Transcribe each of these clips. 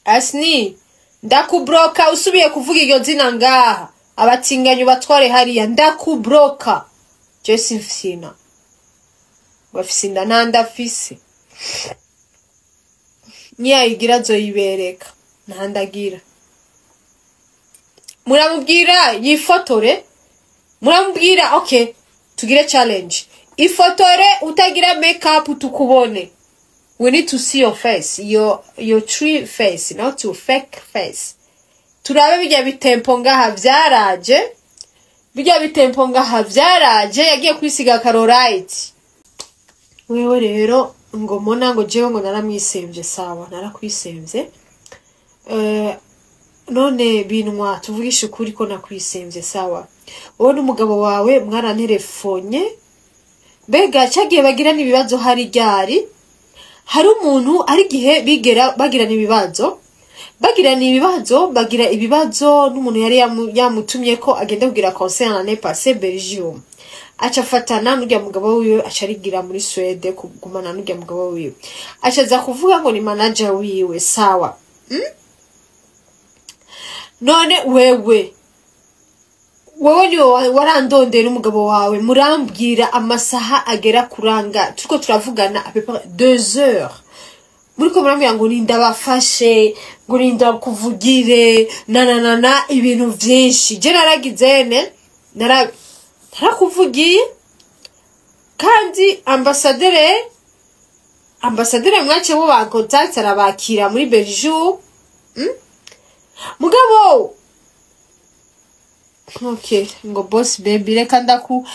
Asni, ndakubroka usubiye kuvuga iryo zina ngaha. Abatinganyi batware hariya, ndakubroka. Je simfina. Bafise inda ntandafise. Niyayigira azoyibereka. Ntandagira. Muramubwira yifotore. Muramubwira okay, tugire challenge. Ifotore utagira makeup tukubone. We need to see your face, your true face, not your fake face. Turabe bijya bitempo ngaha vyaraje. Bijya bitempo ngaha vyaraje, yagiye kwisiga Carolite. Wewe rero ngo mona ngo jewe ngo naramwisemvye, sawa narakwisemvye. None binwa tuvugishe ukuri ko nakwisemvye, sawa. Wowe n'umugabo wawe mwaranterefonye. Mbega cyagiye bagirana ibibazo hari ryari? Hari umuntu ari gihe bigera bagirana ibibazo. Bagirana ibibazo, bagira ibibazo n'umuntu yari yamutumye ko agenda kugira concert l'année passée Belgium. Aca afatana n'urya mugabo wiwe, aca arigira muri Suède kugumana n'urya mugabo wiwe. Aca aza kuvuga ngo ni manager wiwe, sawa. None wewe niwe warandondeye n'umugabo wawe, murambwira amasaha agera kuranga, turiko turavugana à peu près 2 heures. Muriko murambwira ngo nindabafashe, ngo nindakuvugire, na na na na, ibintu vyinshi. Je naragizene, narakuvugiye. Kandi ambassadeur mwace bo ba contact arabakira muri Belgium. Mugabo okay, ngo boss baby, reka ndaku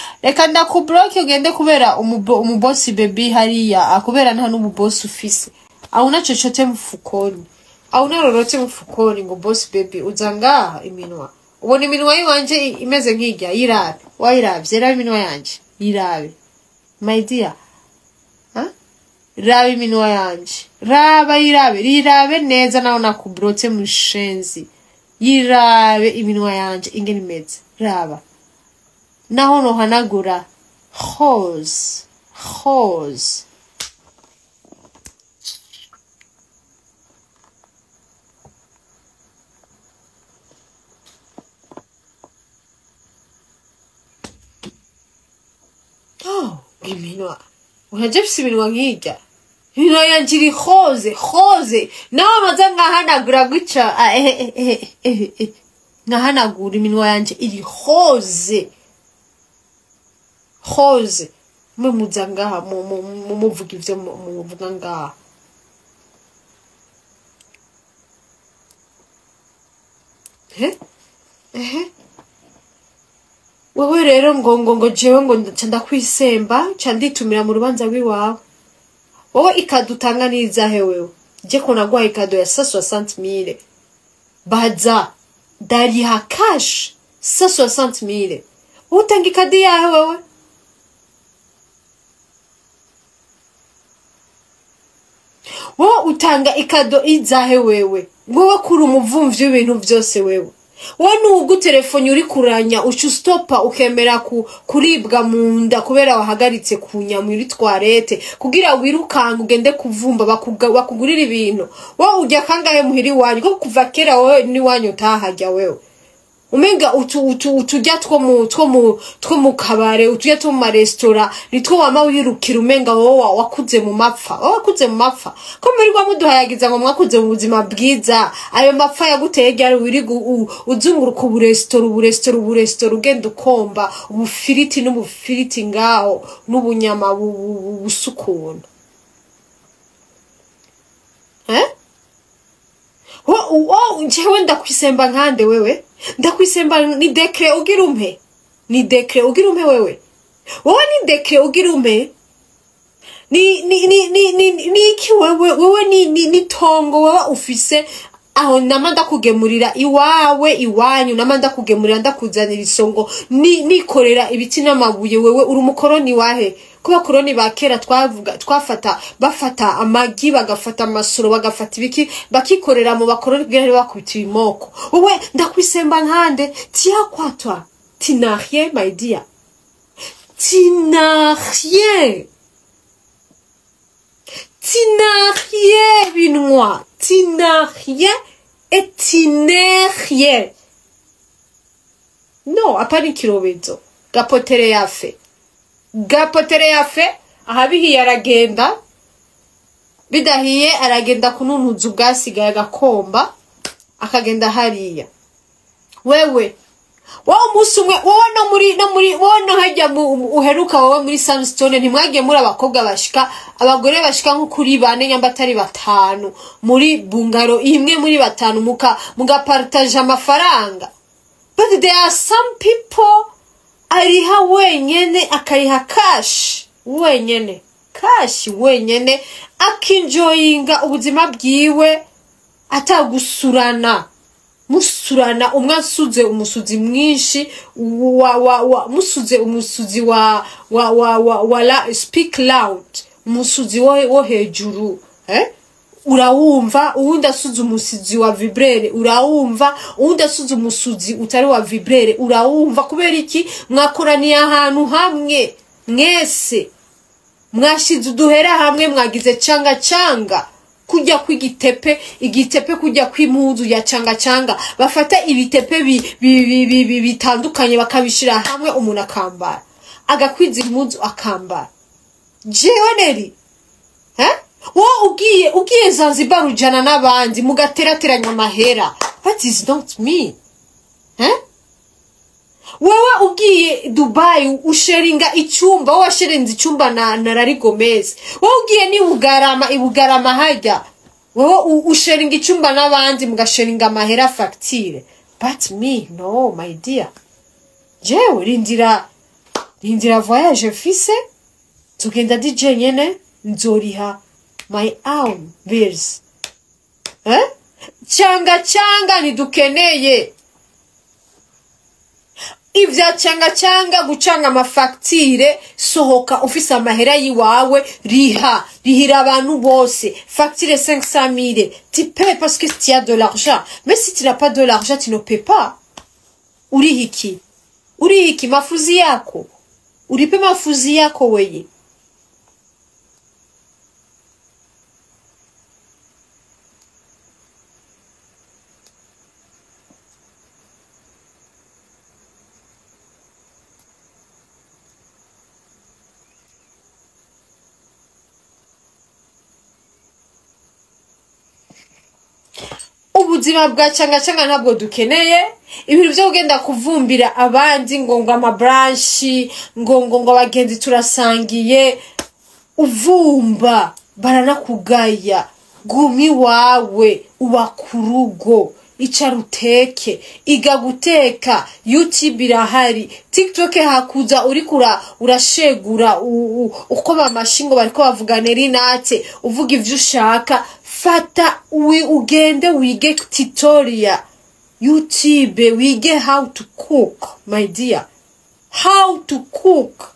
block ugende kubera umu boss baby hariya, akubera nta n'umu boss ufise. Hauna chochote mfukoni. Hauna lolote mfukoni, ngo boss baby uza ngaha iminwa. Ubona iminwa yiwanje imeze nk'irya, yirabe. Wayiravye, raba iminwa yanje. Yirabe. My dear. Ha? Raba iminwa yanje. Raba yirabe, yirabe neza naho nakubrotse mushenzi. Yirabe iminwa yanje ingene imeze. Raba. Naho nohanagura. Rose. Rose. Oh, iminwa. Unajua mfise iminwa nk'irya. Iminwa yanje iri rose, rose. Naho maze nkahanagura gutya, Nkahanagura iminwa yanje iri rose. Rose. Mwe muza ngaha, muvuga ivyo muvuga ngaha. Wewe rero ngo ngo ngo jewe ngo nca ndakwisemba, nca nditumira mu rubanza rw'iwawe. Wowe ikadutanga n'izahe wewe? Je ko naguhaye ikado ya 160 000. Baza ndariha cash 160 000. Wowe utanga ikado yahe wewe? Wowe utanga ikado izahe wewe? Wowe kuri umuvumvyi w'ibintu vyose wewe. Wowe nugutelefone uri kuranya uca ustopa ukemera kuribwa mu nda kubera wahagaritse kunya muri toilette kugira wirukange ugende kuvumba bakugurira ibintu. Wowe urya kangahe muhiri wanyu? Ko kuva kera wowe ni wanyu utahajya wewe. Umenga uturya two mu kabare, uturya two mu maresitora, nitwo wama wirukira umenga wowe wakuze mu mapfa. Wowe wakuze mu mapfa. Ko murirwa muduhayagiza ngo mwakuze mu buzima bwiza, ayo mapfa yaguteye ryari wiriga uzunguruka uburesitora, uburesitora, uburesitora, ugenda ukomba ubufiriti n'ubufiriti ngaho n'ubunyama busukuna. Jewe ndakwisemba nkande wewe? Ndakwisemba ni dekre ugira umpe? Ni dekre ugira umpe wewe? Wowe ni dekre ugira umpe? Ni ni ni ni ni ni iki wewe? Wewe ni ni ni tongo wewe ufise aho nama ndakugemurira iwawe iwanyu, nama ndakugemurira ndakuzanira isongo, ni nikorera ibiti n'amabuye. Wewe uri umukoroni wahe? Kuba koroni ba kera twavuga twafata bafata amagi bagafata amasuro bagafata ibiki bakikorera mu bakoroni kugira ngo bakubita ibimoko. Wowe ndakwisemba nkande? Tiens quoi toi? Tu n'as rien my dear. Tu n'as rien. Tu n'as rien, Binois. Tu n'as rien et tu n'es rien. No, apana ikirobezo. Gapotere yafe. Gapotere yafe, ahabihiye aragenda. Bidahiye aragenda kununtuza ubwasigaye agakomba, akagenda hariya. Wewe, wowe umunsi umwe, wowe no muri wowe no hajya uheruka wowe muri Samstone, ntimwagiye muri abakobwa bashika, abagore bashika nko kuri bane nyamba atari batanu, muri bungaro imwe muri batanu mugapartage amafaranga. But there are some people ariha wenyene, akariha cash wenyene, cash wenyene, akinjoyinga ubuzima bwiwe atagusurana. Musurana umwe asuze umusuzi mwinshi wa musuze umusuzi wa wa wa wa wala speak loud, umusuzi wo hejuru, urawumva. Uwundi asuze umusuzi wa vibrere urawumva, uwundi asuze umusuzi utari wa vibrere urawumva. Kubera iki? Mwakoraniye ahantu hamwe mwese, mwashize uduhera hamwe, mwagize canga canga kujya kw'igitepe, igitepe kujya kw'impuzu ya canga canga, bafata ibitepe bitandukanye bakabishira hamwe, umuntu akambara agakwiza impuzu akambara. Jewe Neri, wowe ugiye Zanzibar ujana n'abandi mugaterateranya amahera. That is not me. Wewe ugiye Dubai usharinga icyumba, wowe washarinze icyumba na Rari Gomez. Wowe ugiye ni Bugarama, ibugarama hajya, wowe usharinga icyumba n'abandi mugasharinga amahera facture. But me, no my dear. Jewe rindira voyage mfise, tugenda DJ nyene, nzoriha my own bills. Changa changa ntidukeneye ivya changa changa, gucanga amafacture. Sohoka ufise amahera yiwawe, riha, rihira abantu bose facture 500 000, tu paies parce que tu as de l'argent. Mais si tu n'as pas de l'argent, tu ne paies pas. Urihiki, urihiki mafuzi yako, uripe mafuzi yako weye. Ubuzima bwa canga canga ntabwo dukeneye. Ibintu byo kugenda kuvumbira abandi ngo amabranchi, ngo abagenzi turasangiye, uvumba baranakugaya. Gumi wawe, uba ku rugo, icara uteke, iga guteka. YouTube irahari, TikTok hakuza uriko urashegura uko bamashingo bariko bavuga Nerinate, uvuga ivyo ushaka. Fata ugende wige tutorial YouTube, wige how to cook my dear, how to cook,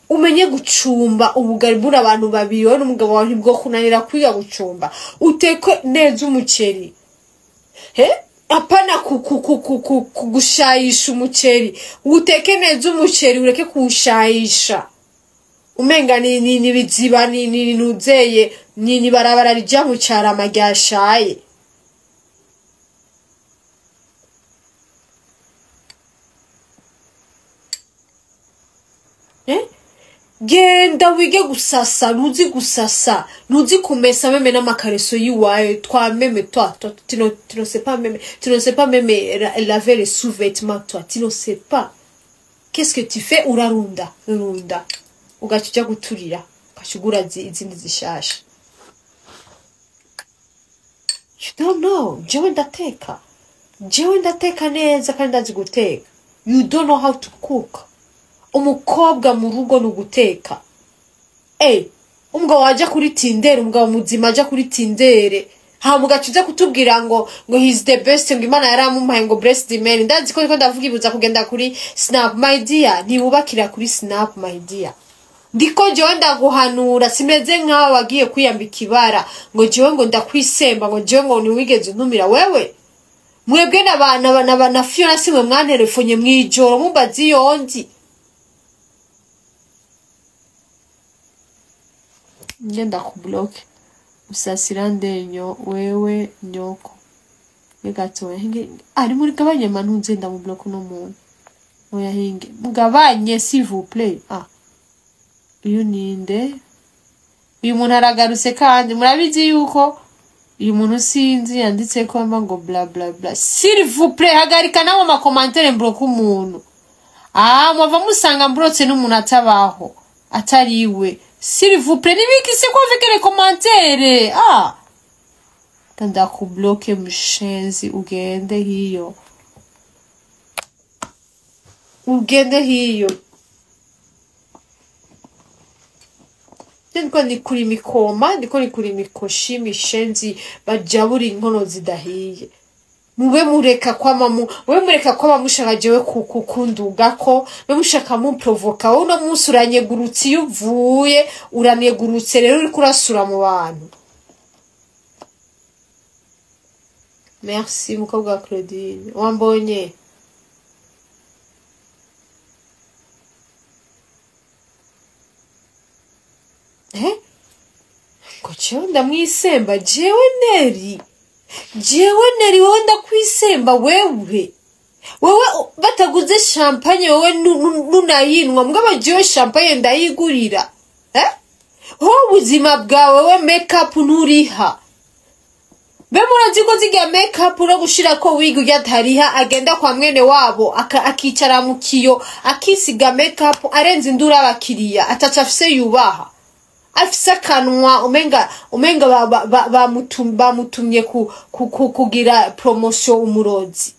umenye gucumba ubugari buri abantu babiri, wowe n'umugabo wawe ntibwo kunanira kwiga gucumba, uteke neza umuceri. Apana kugushayisha umuceri, uteke neza umuceri, ureke kuwushayisha umenga ni biziba, ni nuzeye, ni barabara rija mu Carama ryashaye. Genda wige gusasa, ntuzi gusasa, ntuzi kumesa même n'amakareso yiwawe. Toi même, toi, toi, tu ne sais pas même, tu ne sais pas même laver les sous-vêtements, toi, tu ne sais pas. Qu'est-ce que tu fais? Urarunda, urunda. Ugaca uja guturira, ugaca ugura izindi zishasha. You don't know. Jewe ndateka. Jewe ndateka neza kandi ndazi guteka. You don't know how to cook. Umukobwa mu rugo ni uguteka. Umugabo waja kuri Tinder, umugabo muzima aja kuri Tinder, hama ugaca uza kutubwira ngo he's the best, ngo Imana yaramumpaye, ngo bless the man. Ndazi ko ndiko ndavuga ibuza kugenda kuri Snap my dear, ntibubakira kuri Snap my dear. Ndiko jewe ndaguhanura, simeze nkawe wagiye kwiyambika ibara ngo jewe ngo ndakwisemba, ngo jewe ngo ntiwigeze untumira wewe. Mwebwe na Fiona simwe mwanterefonye mwijoro mumbaza iyo ndi. Ngenda kublock. Usasira ndenyo wewe nyoko. Gatoya hinge ari muri gabanye mantunze ndamublock no muntu. Oya hinge mugabanye s'il vous plaît. Ah. Uyu ninde? Uyu muntu aragarutse kandi murabizi yuko uyu muntu sinzi yanditse ko mba ngo bla bla bla. S'il vous plaît hagarika nabo ma commentaire mblock umuntu. Ah, mwava musanga mbrotse n'umuntu atabaho atariwe. S'il vous plaît nibiki c'est quoi avec les commentaires? Ah. Ndakubloke mshenzi ugende hiyo. Ugende hiyo. Ndiko nikuri mikoma, ndiko nikuri mikoshi mishenzi bajabura inkono zidahiye. Mube mureka kwama mu, mube mureka kwama mushaka jewe kukundugako, mube mushaka mumprovoka. Uno munsi uranyegurutse iyo uvuye, uranegurutse rero uriko urasura mu bantu. Merci mukobwa Claudine. Wambonye. Eh? Ngo jewe ndamwisemba, jewe Neri. Jewe Neri wowe ndakwisemba wewe. Wewe bataguze champagne wewe nunayinwa, mugabo jewe champagne ndayigurira. Eh? Ho ubuzima bwawe wewe make up nturiha. Be murazi ko zirya make up no gushira ko wig urya tariha agenda kwa mwene wabo akicara mu kiyo akisiga make up arenze indura abakiriya ataca afise yubaha. Afise akanwa umenga bamutumye kugira promotion umurozi.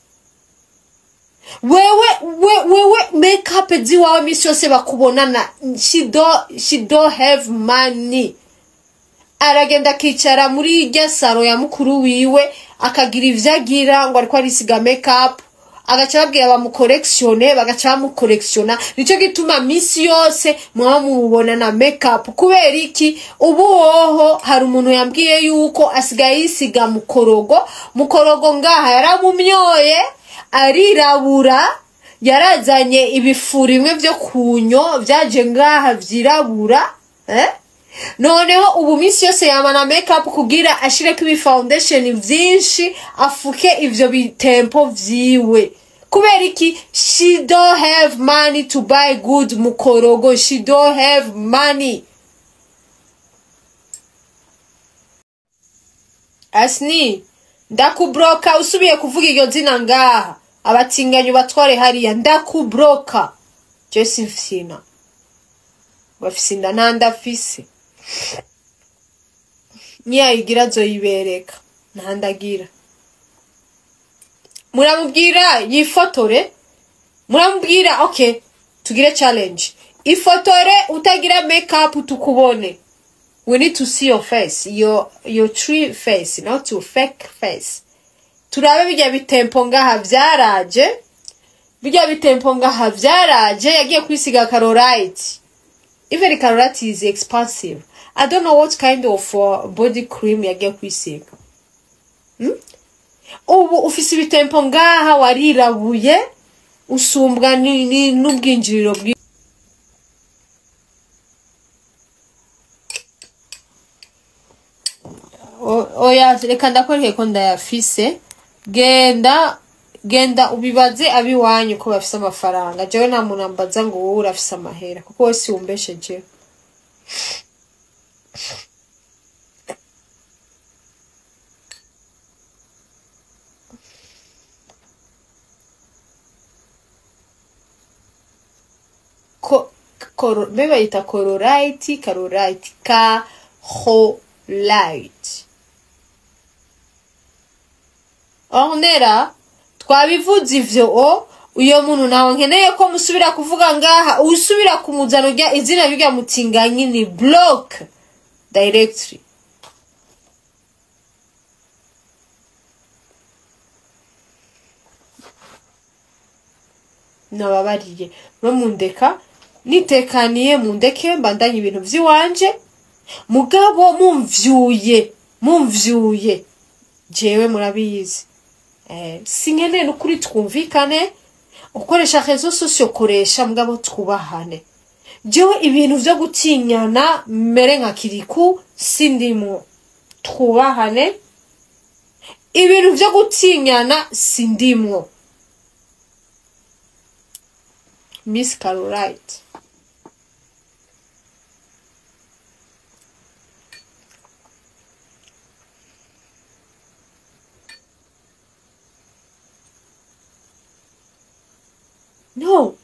Wewe wewe make up ziwawe misi yose bakubonana she don't have money. Aragenda akicara muri irya saro ya mukuru wiwe akagira ivyagira ngo ariko arisiga make up agaca babwira bamukorektione bagaca bamukorektiona. Nico gituma misi yose mwaba mubona na make up. Kubera iki? Ubu hoho hari umuntu yambwiye yuko asigaye yisiga mukorogo. Mukorogo ngaha yaramumyoye arirabura, yarazanye ibifuri bimwe vyo kunyo vyaje ngaha vyirabura, eh? Noneho ubu misi yose yamana make up kugira ashireko ibi foundation vyinshi afuke ivyo bitempo vyiwe. Kubera iki? She don't have money to buy good mukorogo. She don't have money. Asni, ndakubroka usubiye kuvuga iryo zina ngaha. Abatinganyi batware hariya ndakubroka. Jesse mfisina. Bafisina nanda fisi. Niyayigira azoyibereka ntandagira. Muramubwira yifotore, muramubwira okay tugire challenge. Ifotore utagira make up tukubone. We need to see your face, your true face, not your fake face. Turabe bijya bitempo ngaha vyaraje. Bijya bitempo ngaha vyaraje yagiye kwisiga Carolite. Even Carolite is expensive. I don't know what kind of body cream yagiye kwisiga. Ubu ufise ibitempo ngaha warirabuye usumbwa n'ubwinjiriro bwi Oya reka ndakwereke ko ndayafise. Genda ubibaze abiwanyu ko bafise amafaranga. Jewe nta muntu ambaza ngo wowe urafise amahera kuko wowe si wumbeshejeho. Be bayita Corolite, Carolite, Carolite. Ornera twabivuze ivyo o uyo muntu nawe nkeneye ko musubira kuvuga ngaha usubira kumuzana urya izina rya mutinganyi ni block directory. Nababariye bamundeka nitekaniye mundeke mbandanye ibintu vyiwanje mugabo mumvyuye jewe murabizi. Sinkeneye nukuri twumvikane ukoresha réseaux sociaux koresha mugabo twubahane. Jewe ibintu vyo gutinyana mere nka kiriku sindimo. Twubahane. Ibintu vyo gutinyana sindimwo. Miss Carolite. No,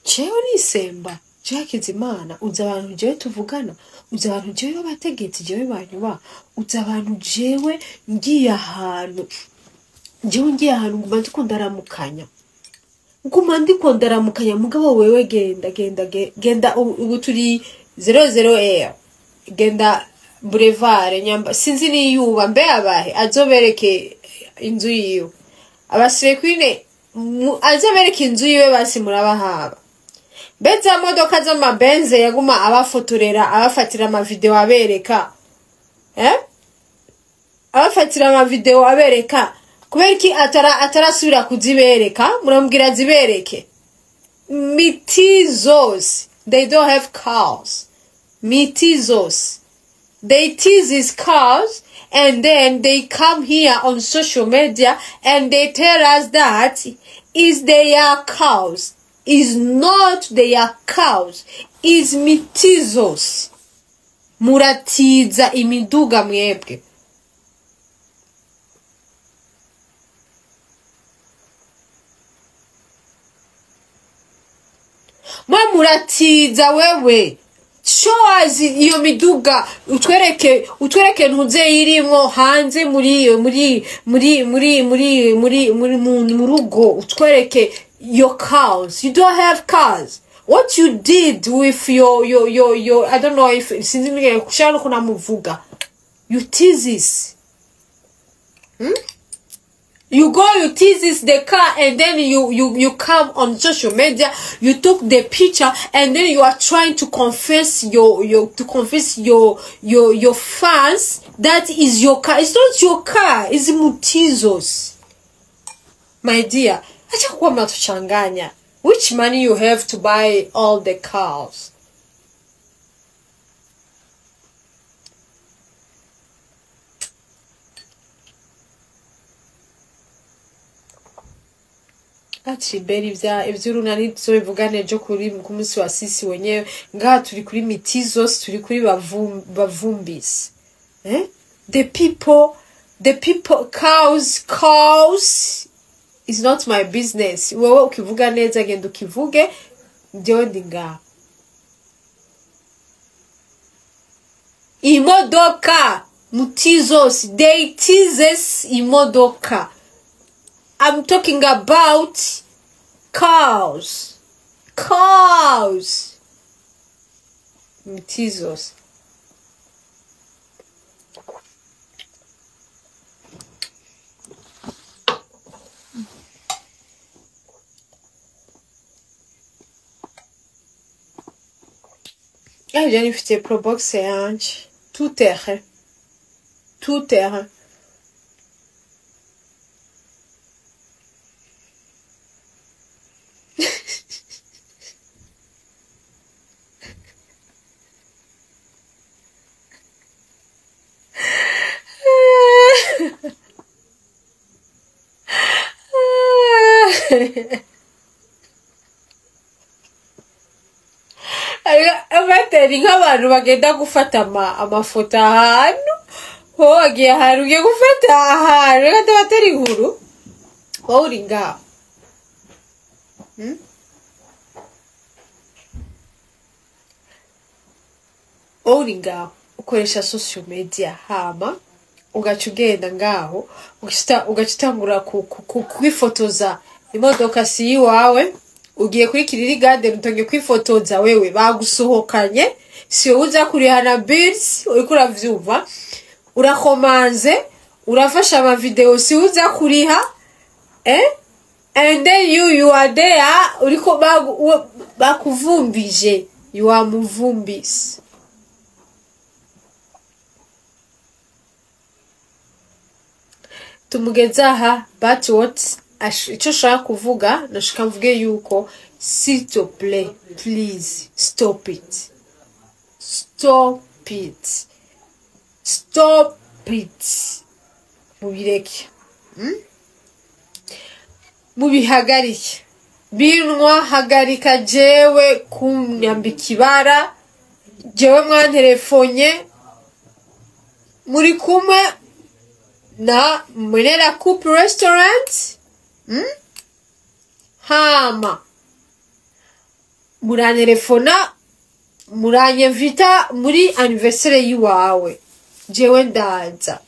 jewe nisemba, jewe Hakizimana, uzi abantu jewe tuvugana, uzi abantu jewe b'abategetsi jewe banyuba, uzi abantu jewe ngiye ahantu, jewe ngiye ahantu nguma ndiko ndaramukanya. Nguma ndiko ndaramukanya, mugabo wewe genda, genda, genda, ubu turi 00 air. Genda Boulevard, nyamba, sinzi niyuba, mbe abahe, azobereke inzu yiwe. Abasirekwine, azobereke inzu yiwe basi murabahaba. Mbe za modoka z'amabenze yaguma abafotorera, abafatira amavideo abereka. Abafatira amavideo abereka. Kubera iki atarasubira kuzibereka? Muramubwira zibereke. Mitizos, they don't have cars. Mitizos. They tease his cars and then they come here on social media and they tell us that is their cows. Is not their cows. Is mitizos. Muratiza imiduga mwebwe. Mwe muratiza wewe. Show us iyo miduga, utwereke ntuze irimwo hanze muri muri muri muri muri muri muri mu rugo, utwereke your cars. You don't have cars. What you did with your I don't know if sinzi nige kushaka kuna muvuga. You tease this. You go, you tease the car, and then you come on social media, you took the picture, and then you are trying to confess your fans that is your car. It's not your car, it's Mutizos. My dear, acha kuwa mnatuchanganya. Which money you have to buy all the cars? Ati beri vya ivy'urunani tuzobivugane ejo kuri ku munsi wa sisi wenyewe. Ngaha turi kuri Mitizos, turi kuri bavumbisi. The people, cows is not my business. Wewe ukivuga neza genda ukivuge, jewe ndi ngaha. Imodoka Mutizos, they teases imodoka. I'm talking about cows. Cows. Mutizos. Ah, j'ai une Probox yanje. Tout terrain. Tout terrain. Abateri nk'abantu bagenda gufata amafoto ahantu, wowe wagiye ahantu ugiye gufata ahantu, reka ndabatera inkuru, wowe uri ngaho. Wowe uri ngaho ukoresha social media, hama ugaca ugenda ngaho ugaca utangura kwifotoza imodoka si iwawe. Ugiye kuri Kiriri Garden utangiye kwifotoza wewe, bagusohokanye, si wowe uza kurihana bills, uriko uravyumva, urakomanze, urafasha ama video, si wowe uza kuriha, and then you are there, uriko bakuvumbije, you are muvumbisi. Tumugeze aha, but what icyo nshaka kuvuga, nashaka mvuge yuko s'il te plaît, please stop it. Stop it. Stop it. Mubireke. Mubihagarike. Binwa hagarika jewe kunyambika ibara. Jewe mwanterefonye muri kumwe na Mwenera Coupe Restaurant. Hama murantelefona muranyevita muri anniversaire yiwawe, jewe ndaza.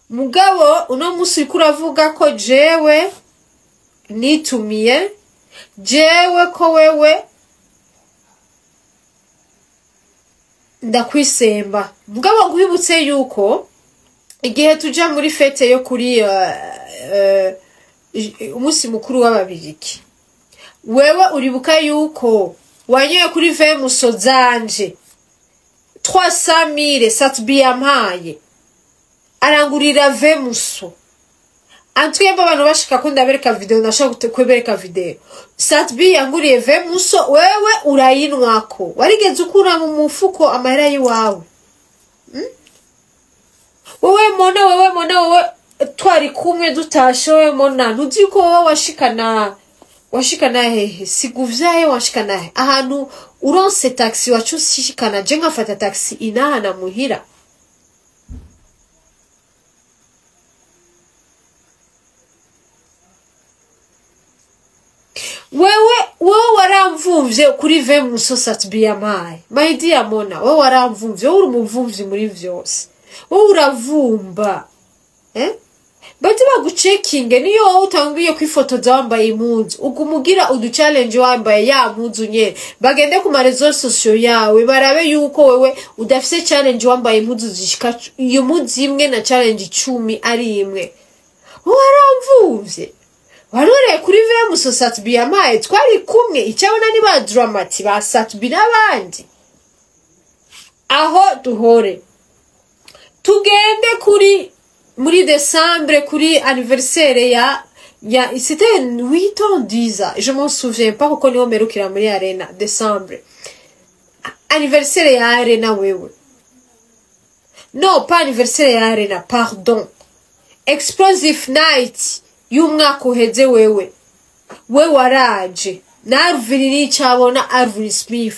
Mugabo uno musi uriko uravuga ko jewe nitumiye, jewe ko wewe ndakwisemba. Mugabo nkwibutse yuko igihe tuja muri fete yo kuri umunsi mukuru w'ababiriki, wewe uribuka yuko wanyoye kuri vemuso zanje 300,000 Satbi yampaye arangurira vemuso. Antwemba abantu bashika ko ndabereka video, ndashaka kwebereka video. Satbi yanguriye vemuso, wewe urayinwako. Warigeze ukura mu mufuko amahera yiwawe. Wewe Mona, wewe Mona, wewe twari kumwe dutashe, wewe Mona ntuzi ko wowe washikana hehe? Siguvyaye washikana he? Ahantu uronse taxi wacu ushikana, je nkafata taxi inahana muhira. Wewe waramvumvye kuri vemuso Satbi yampaye. My dear Mona, wewe waramvumvye, wewe uri umuvumvyi muri vyose. Wewe uravumba. Bati bagucekinge niyo wowe utangiye kwifotoza wambaye impuzu, ugumugira udu challenge wambaye ya mpuzu nyene. Bagende ku ma réseaux sociaux yawe barabe yuko wewe udafise challenge wambaye impuzu zishika iyo mpuzu imwe na challenge 10 ari imwe. Waramvumvye. Waroreye kuri vemuso Satbi yampaye, twari kumwe icyabona ni ba Dramati ba Satbi n'abandi. Aho duhore tugende kuri muri décembre kuri anniversaire ya c'était 8 ans 10 ans, je m'en souviens pas kuko niho merukira muri arena décembre. Anniversaire ya arena wewe. Non, pas anniversaire ya arena, pardon. Explosive night y'umwaka uheze wewe. We waraje. Na Arvin nicabona Arvin Smith.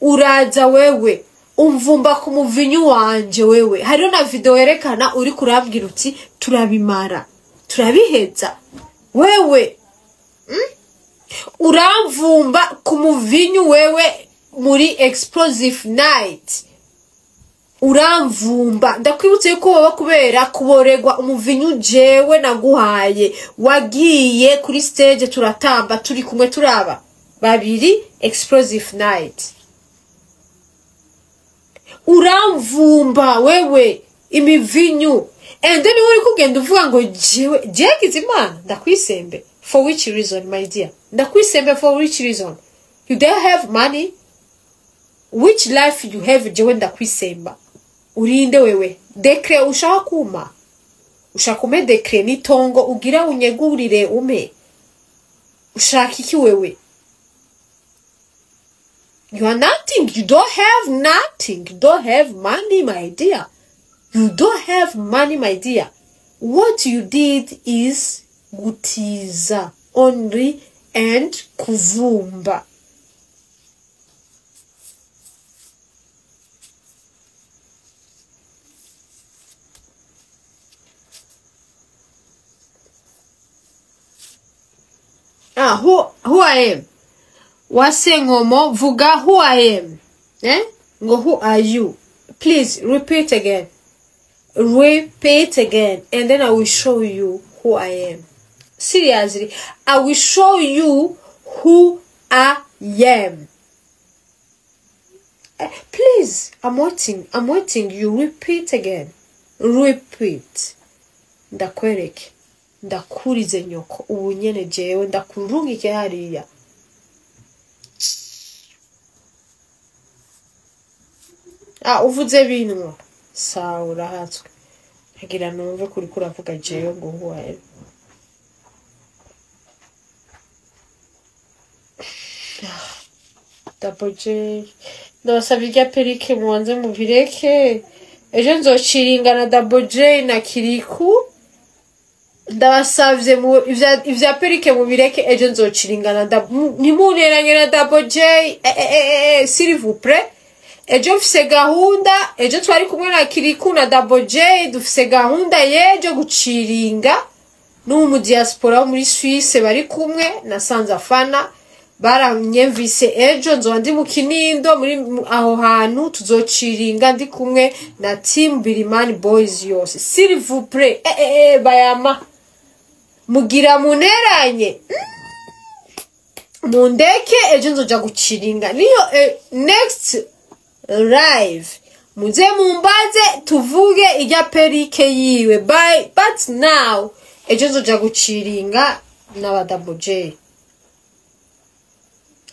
Uraza wewe. Umvumba ku muvinyu wanje wewe. Hariho na video yerekana uri kurabwira uti turabimara, turabiheza. Wewe uramvumba ku muvinyu wewe muri explosive night. Uramvumba. Ndakwibutse yuko wowe kubera kuboregwa umuvinyu jewe naguhaye, wagiye kuri stage turatamba turi kumwe turaba babiri explosive night. Uramvumba wewe imivinyu, and then uri kugenda uvuga ngo jewe jegize Imana ndakwisembe. For which reason, my dear? Ndakwisembe for which reason? You don't have money. Which life you have? Jewe ndakwisemba. Urinde wewe dekre ushaka kuma, ushaka ume dekre nitongo ugira unyegurire ume, ushaka iki wewe? You are nothing. You don't have nothing. You don't have money, my dear. You don't have money, my dear. What you did is gutiza only and kuvumba. Ah, who I am? Wasengomo vuga who I am. Eh? Ngo who are you? Please repeat again. Repeat again, and then I will show you who I am. Seriously, I will show you who I am. Please, I'm waiting. I'm waiting. You repeat again. Repeat. Ndakwereke. Ndakurize nyoko. Ubu nyene jewe ndakurungike hariya. Ah, uvuze bintu. Sawa, urahatswe. Ngira numve kuri kuravuga jewe ngo who I am. Double J. Ndabasaba irya perike mubanze mubireke. Ejo nzociringa na Double J na Kiriku. Ndabasavye ivya perike mubireke, ejo nzociringa na ntimunteranye na Double J, s'il vous plaît. Ejo mfise gahunda, ejo twari kumwe na Kiriku na Double J, dufise gahunda y'ejo guciringa n'umu mu diaspora wo muri Suisse bari kumwe na Sanzafana. Baranyemvise ejo nzoba ndi mu Kinindo muri aho hantu tuzociringa ndi kumwe na team Birimani Boys yose. S'il vous plaît, bayama mugira muneranye, mundeke ejo nzoja guciringa niyo next live muze mumbaze tuvuge ijya perike yiwe. Bye, but now ejo nzoja guciringa n'aba Double J.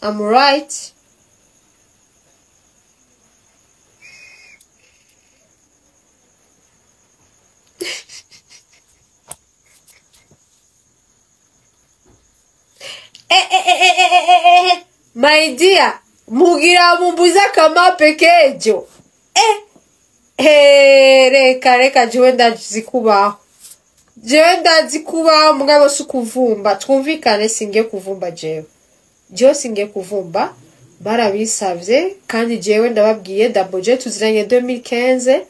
I'm right. My dear, mugira mumbuza kama pekejo. Reka reka jewe ndazi kubaho. Jewe ndazi kubaho mugabo si kuvumba. Twumvikane, singiye kuvumba jewe. Jewe singiye kuvumba, barabisavye kandi jewe ndababwiye Double J tuziranye 2015,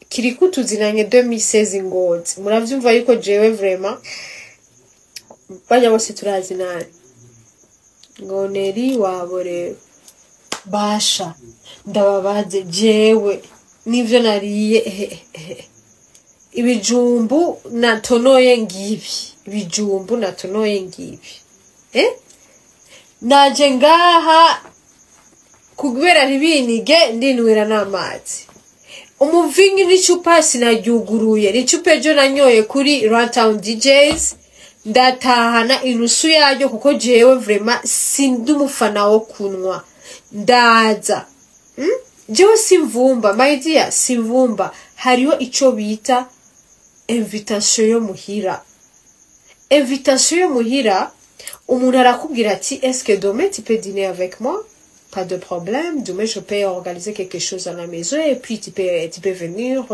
Kiriku tuzinanye 2016 Ngozi. Muravyumva yuko jewe vraiment bajya bose turazinana. Ngo Neri wabo rero basha ndababaze jewe nivyo nariye ibijumbu natonoye ngibi, ibijumbu natonoye ngibi. Naje ngaha kubera ntibinige ndinwera n'amazi. Umuvingi n'icupa sinaryuguruye, n'icupa ejo nanyoye kuri Runtown DJs ndatahana inusu yaryo kuko jewe vraiment sindi umufana wo kunwa. Ndaza jewe simvumba, my dear, simvumba. Hariho ico bita invitation yo muhira. Invitation yo muhira, umuntu arakubwira ati est-ce que demain tu peux dîner avec moi? Pas de problème, demain je peux organiser quelque chose à la maison et puis tu peux venir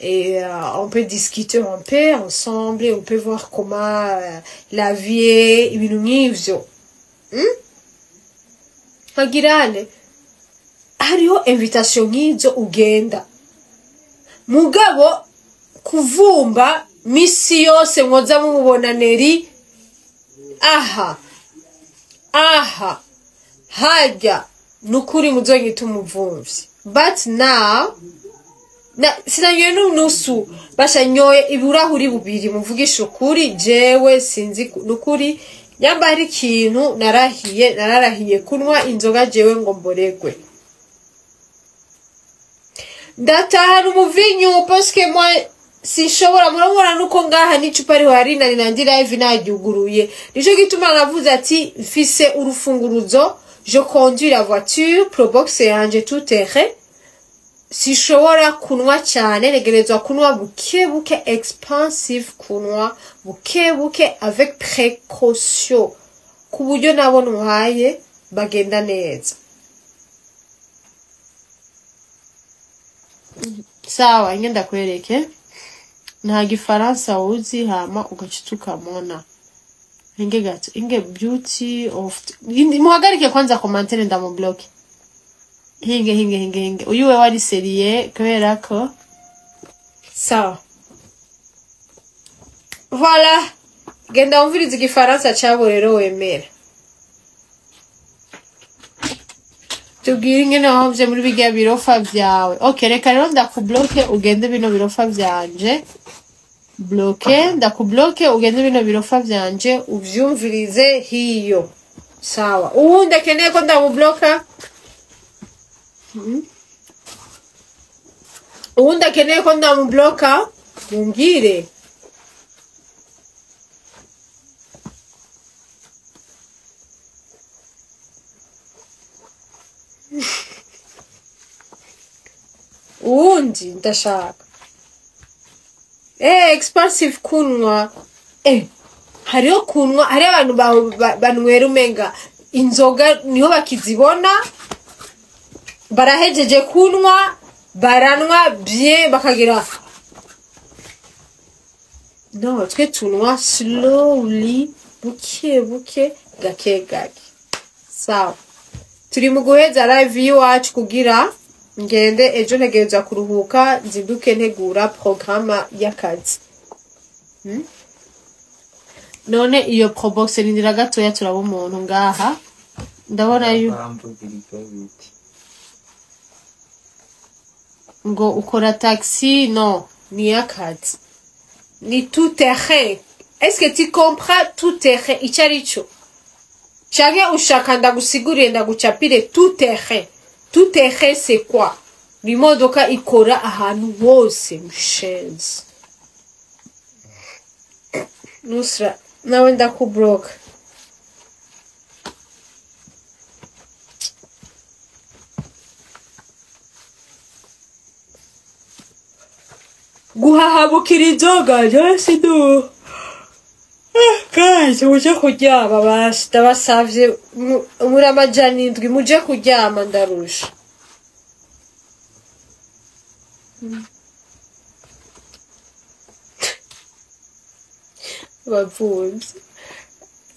et on peut discuter un peu ensemble et on peut voir comment la vie est, ibintu nk'ivyo. Hagirane hariho invitation nk'izo ugenda. Mugabo kuvumba misi yose mwoza mumubona Neri aha aha hajya nukuri muzonyita umuvumvyi. But now sinanyoye n'unusu, basha nyoye ibirahuri bubiri muvugisha ukuri jewe sinzi nukuri nyamba hari ikintu narahiye, nararahiye kunwa inzoga jewe ngo mboregwe. Ndatahana umuvinyu parce que moi sinshobora, murabona nuko ngaha n'icupa ariho hari nari nandi live naryuguruye. Nico gituma navuze ati mfise urufunguruzo, je conduis la voiture, Probox yanje tout terrain. Sinshobora kunwa cyane, negerezwa kunwa buke buke, expensive kunwa buke buke avec précaution, ku buryo nabo ntwaye bagenda neza. Sawa, inge ndakwereke. Nta gifaransa uzi hama ugaca ukamona. Inge gato, inge beauty of muhagarike kwanza commentaire ndamublock. Hinge hinge hinge hinge. Uyu we wari serie kubera ko sawa. Voilà. Genda umvirize igifaransa cyabo rero wemera. Tubwire ingene wahomvye muri birya birofa vyawe. Okay, reka rero ndakubloke ugende bino birofa vyanje. Bloke, ndakubloke ugende bino birofa vyanje uvyumvirize hiyo. Sawa. Uwundi akeneye ko ndamubloka? Uwundi akeneye ko ndamubloka? Mumbwire. Uwundi ndashaka. Expensive kunwa. Hariho kunwa, hari abantu banywera umenga inzoga niho bakizibona, barahejeje kunwa Baranwa bien bakagira. No, twe tunwa slowly, buke buke, gake gake. Sawa. Turi mu guheza live y'iwacu kugira ngende ejo ntegerezwa kuruhuka, nzinduke ntegura programa y'akazi. None iyo probox, rindira gatoya turaba umuntu ngaha. Ndabona yu Baramvugira icyo biti. Ngo ukora taxi? No, ni akazi. Ni tout terrain. Est-ce que tu comprends tout terrain ico ari cyo? Canke ushaka ndagusigurire, ndagucapire tout terrain? Tout terrain, c'est quoi? Ni imodoka ikora ahantu hose, mushenzi. Nusra, nawe ndakubloka. Guhahabukira inzoga byose du. Guys, muje kuryama basi, ndabasavye, muri 700 muje kuryama, ndarusha. Bavunze.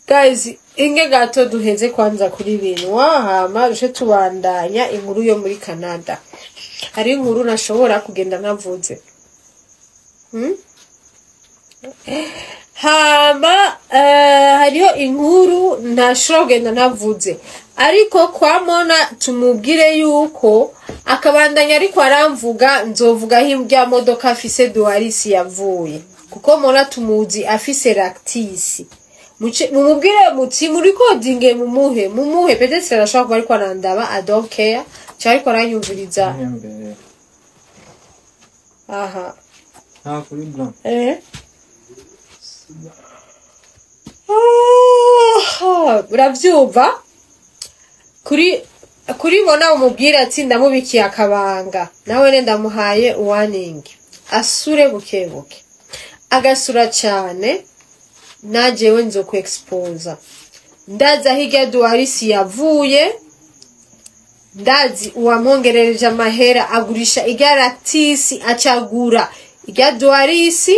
Guys, inge gato duheze kwanza kuri bintu hama dushe tubandanya inkuru yo muri Canada. Hari inkuru nashobora kugenda ntavuze. Hama hariho inkuru ntashobora kugenda ntavuze, ariko kwa Mona tumubwire yuko akabandanya ariko aramvuga, nzovuga aho irya modoka afise Duaris yavuye, kuko Mona tumuzi afise Ractis. Mumubwire muti muri coding, mumuhe peut-être arashobora kuba ariko arandaba, I don't care, cyangwa ariko aranyumviriza. Imbere. Aha. Ah, kuri blanc. Eh. Ah, uravyumva kuri bona, umubwira ati ndamubikiye akabanga, nawe ne ndamuhaye warning, asure buke buke, agasura cyane najewe nzo exposa. Ndazi aho irya Duaris yavuye, ndazi uwamwongerereje amahera agurisha irya Ractis acagura irya Duaris.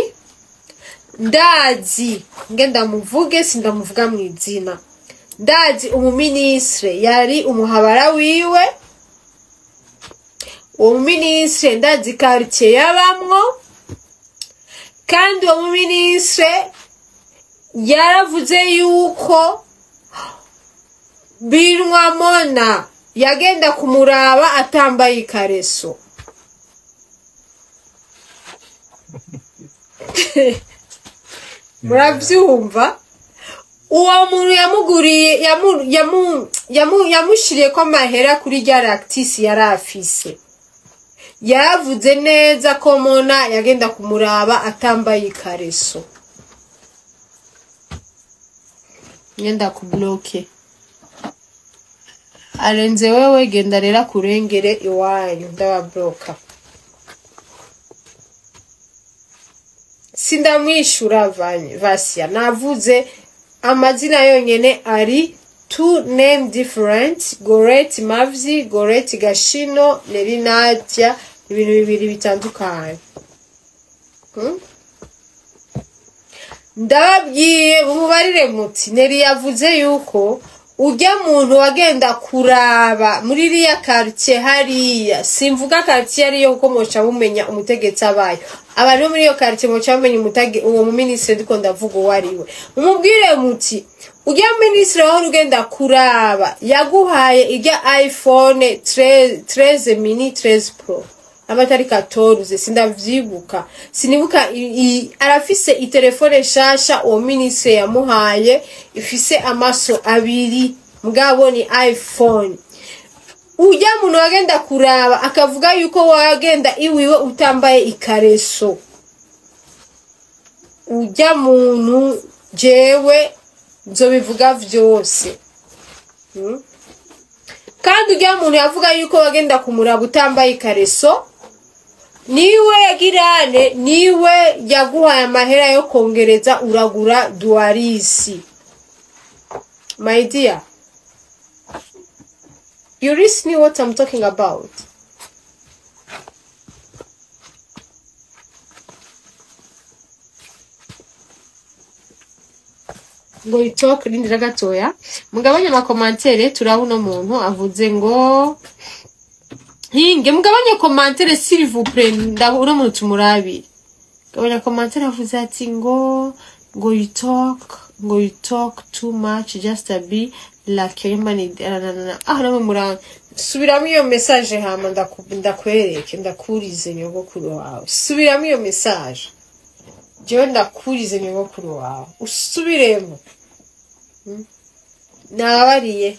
Ndazi nge ndamuvuge, sindamuvuga mu izina. Ndazi umuminisitire yari umuhabara wiwe, uwo muminisitire ndazi quartier yabamwo, kandi uwo muminisitire yaravuze yuko Binwamona yagenda kumuraba atambaye ikareso. Muravyumva? Uwo muntu yamuguriye, yamushiriye ko amahera kuri rya Ractis yari afise, yaravuze neza ko Mona yagenda kumuraba atambaye ikareso. Ngenda kubloke arenze wewe, genda rero kurengere iwanyu, ndababloka, sindamwishura. Vasia, navuze amazina yonyene, ari two name different: Goret Mavzi, Goret Gashino, Neri Nadia, ibintu bibiri bitandukanye. Ndababwiye mumubarire muti Neri yavuze yuko ujya muntu wagenda kuraba muri iriya quartier hariya, simvuga quartier ariyo kuko moca mumenya umutegetsi abayo, abantu bo muri iyo quartier moca bamenya uwo muminisitiri ndiko ndavuga uwo ari we. Mumubwire muti ujya minisitiri wahora ugenda kuraba yaguhaye ijya iPhone 13 mini, 13 Pro, amatari 14, sindavyibuka, sinibuka. Arafise itelefone nshasha uwo minisitiri yamuhaye, ifise amaso abiri, mugabo ni iPhone. Ujya muntu wagenda kuraba akavuga yuko wagenda iwiwe utambaye ikareso, ujya muntu jewe nzobivuga vyose. Kandi ujya muntu yavuga yuko wagenda kumuraba utambaye ikareso, niwe yagirane, niwe yaguhaye amahera yo kongereza uragura Duarisi. My dear, you listening what I'm talking about? Ngo you talk, rindira gatoya mugabanye ama commentaires. Turabona umuntu avuze ngo hinge mugabanye commentaires, s'il vous plaît. Ndabona umuntu tumurabire, gabanya commentaire. Avuze ati ngo you talk, ngo you talk too much, just a be like your money. Ah, namwe muranga. Subiramo iyo message hama ndakwereke, ndakurize nyogokuru wawe. Subiramo iyo message, jewe ndakurize nyogokuru wawe, usubiremo. Nababariye,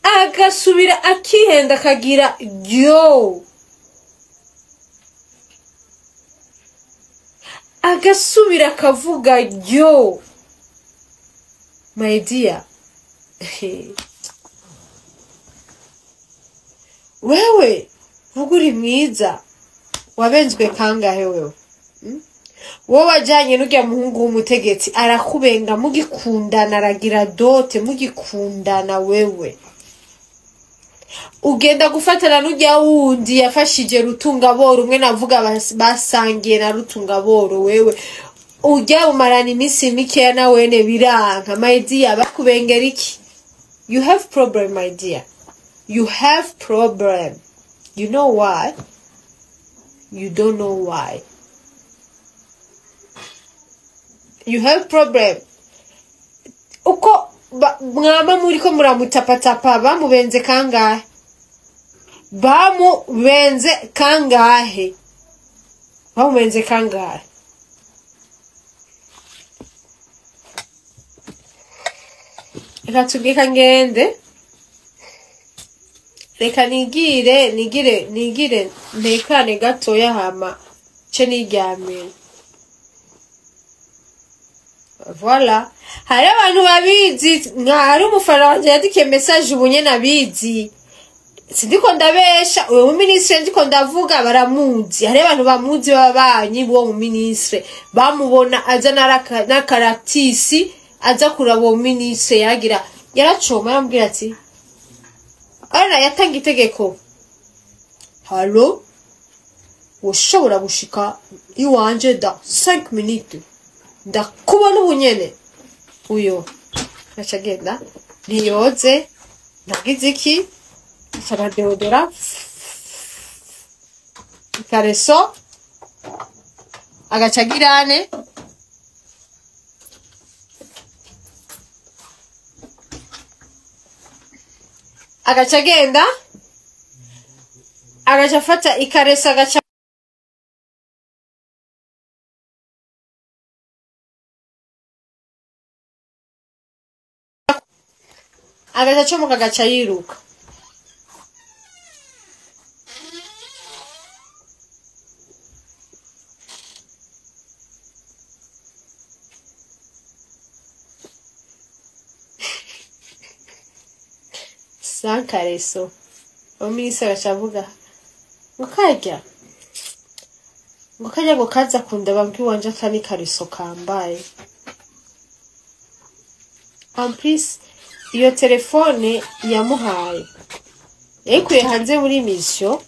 agasubira akihenda akagira yo, agasubira akavuga yo. My dear, wewe vuga uri mwiza, wabenzwe kangahe wewe? Wowe wajyanye n'urya muhungu w'umutegetsi, arakubenga mugikundana, aragira dot mugikundana. Wewe ugenda gufatana n'urya wundi yafashije Rutungaboro, umwe navuga basangiye na Rutungaboro. Wewe ujya umarana iminsi mikeya na wene biranka. My dear, bakubengera iki? You have problem, my dear, you have problem. You know why? You don't know why you have problem. Uko mwama muriko muramutapatapa, bamubenze kangahe? Bamubenze kangahe? Bamubenze kangahe? Reka tubwika ngende, reka nigire, nigire, nigire, ntekane gatoya hama ce niryamire. Voilà, hari abantu babizi, nka hari umufana wanje yandikiye message ubu nyene abizi. Sindiko ndabesha, uwo muminisitiri ndiko ndavuga baramuzi. Hari abantu bamuzi b'ababanyi b'uwo muminisitiri, bamubona aza n'akaratisi, aza kuraba uwo minisitiri, yaragira yaracoma, yaramubwira ati ara yatanga itegeko: "Halo, woshobora gushika iwanje da 5 minutes, ndakubona ubu nyene." Uyo aca agenda, ntiyoze, ntagize iki, aca aradeodora ikareso, agaca agirane agaca agenda, agaca afata ikareso, agaca acomoka, agaca yiruka. Sankareso uminisitiri agaca avuga ngo karya, ngo karya, ngo kaza kundaba bw'iwanje atari kariso kambaye. En plus iyo telefone yamuhaye yayikuye hanze muri mission,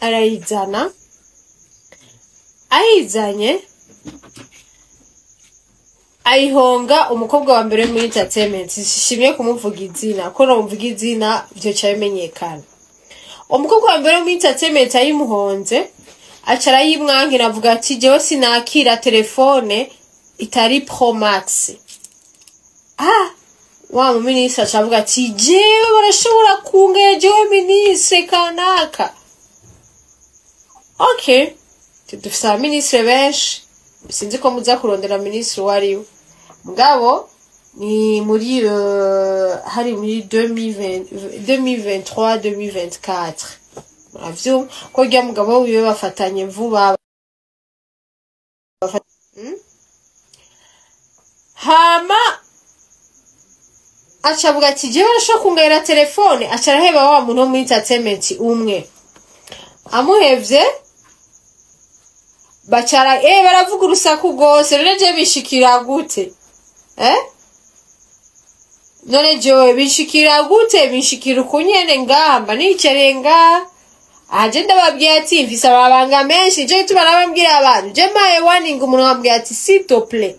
arayizana. Ayizanye ayihonga umukobwa wa mbere muri entertainment. Sishimye kumuvuga izina, ko nomuvuga izina vyoca bimenyekana. Umukobwa wa mbere muri entertainment ayimuhonze, aca arayimwankira, avuga ati: "Jewe sinakira telefone itari Pro Max." Ah, wa muminisitiri aca avuga ati: "Jewe barashobora kungaya, jewe minisitiri kanaka." Okay, dufise abaminisitiri benshi, sinzi ko muza kurondera minisitiri uwo ari we. Mugabo ni muri hari muri 2020, 2023, 2024, muravyumva ko rya mugabo wiwe bafatanye vuba. Hama aca avuga ati: "Jewe arashobora kungayira telefone." Aca araheba wa muntu wo muri entertainment umwe. Amuhevye, bacara baravuga urusaku rwose. None je bishikira gute? None jewe bishikira gute? Bishikira uko nyene ngamba nicariye ngaha aje, ndababwiye ati mfise amabanga menshi. Nico gituma nababwira abantu, je mpaye warning umuntu, nkambwira ati: "S'il te plaît,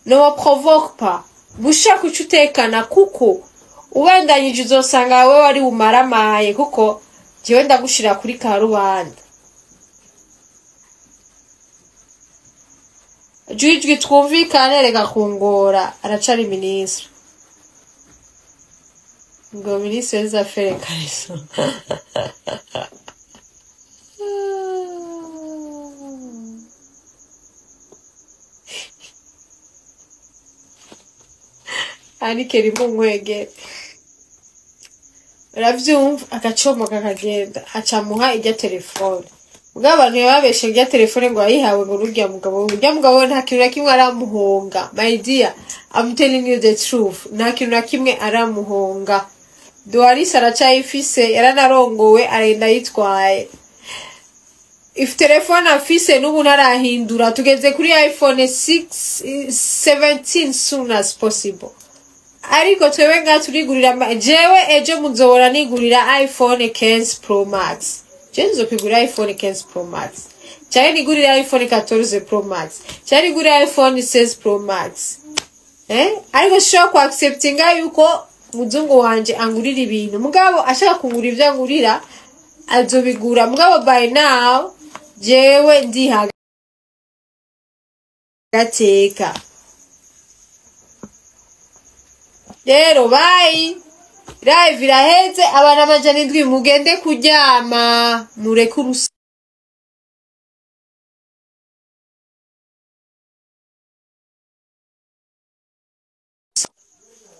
Ne me provoque pas. Bushaka uca utekana, kuko ubandanyije uzosanga wewe wari umaramaye, kuko jewe ndagushira kuri karubanda. Jwijwi twumvikane, reka kungora. Aracari ministre, ngo ministre des affaires kariso. Anike rimunkwegere, uravyumva, agacomoka akagenda, acamuha irya telefone. Ubwo abantu yababeshe irya telefone ngo yayihawe ngo n'urya mugabo we. Urya mugabo we nta kintu na kimwe aramuhonga. My dear, I'm telling you the truth, nta kintu na kimwe aramuhonga. Duarisa aracayifise, yaranarongowe arenda yitwaye. If telefone afise n'ubu ntarahindura, tugeze kuri iPhone 6 17 soon as possible. Ariko twebwe ngaha turigurira jewe ejo muzobora nigurira iPhone 15 Pro Max. Je nzokwigurira iPhone 15 Pro Max, canke nigurira iPhone 14 Pro Max, canke nigurira iPhone 16 Pro Max, eh? Ariko sishobora ku acceptinga yuko muzungu wanje angurira ibintu. Mugabo ashaka kungura ivyo angurira azobigura, mugabo by now jewe ndiha gateka. Rero bye, live iraheze. Abantu 700 mugende kuryama, mureke urusaku.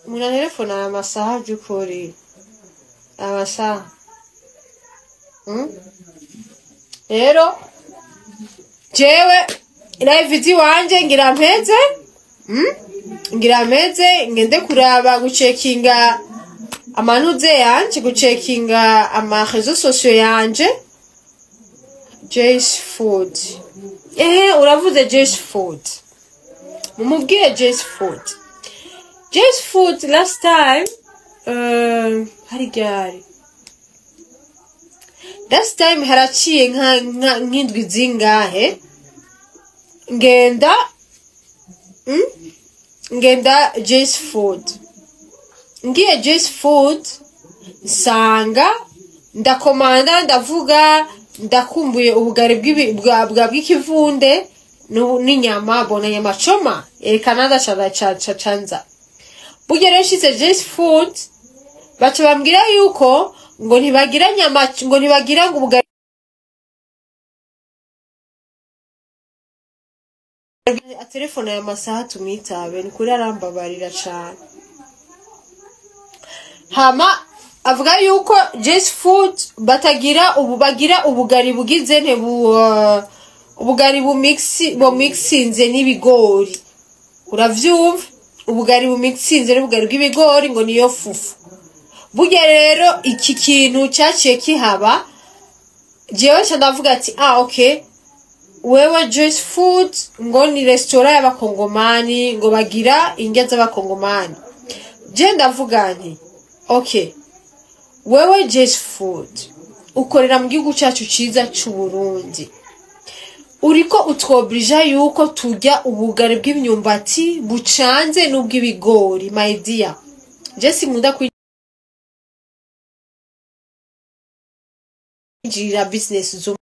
Umuntu antelefona aya masaha vy'ukuri, amasaha. Rero jewe live ziwanje ngira mpeze, Ngira mpeze ngende kuraba gucekinga amanuze yanje, gucekinga ama réseaux sociaux yanje. Jace Food, ehe, uravuze Jace Food, mumubwire Jace Food. Jace Food last time, hari ryari last time? Haraciye nk'indwi zingahe ngenda, Ngenda Jace Food, ngiye Jace Food nsanga ndakomanda, ndavuga ndakumbuye ubugari bw'ikivunde n'inyama, bona nyama choma, erekana ndaca canza. Burya rero nshitse Jace Food baca bambwira yuko ngo ntibagira nyama, ngo ntibagira ngo ubugari. Telefone ya masaha tumwitabe, ni kuri arambabarira cane. Hama avuga yuko Jace Food batagira ubu, bagira ubugari bugize nte bu ubugari bumixinze n'ibigori, uravyumva, ubugari bumixinze n'ubugari bw'ibigori, ngo niyo fufu. Burya rero iki kintu cyaciye kihaba, jewe nca ndavuga ati: "Ah, okay, wewe Joyce Food ngo ni restaurant y'abakongomani, ngo bagira indya z'abakongomani." Je ndavuga nti: "Okay, wewe Joyce Food ukorera mu gihugu cyacu ciza c'u Burundi, uriko utwobrija yuko turya ubugari bw'imyumbati bucanze n'ubw'ibigori." My dear, je sinkunda kwinjirira business z'umuntu,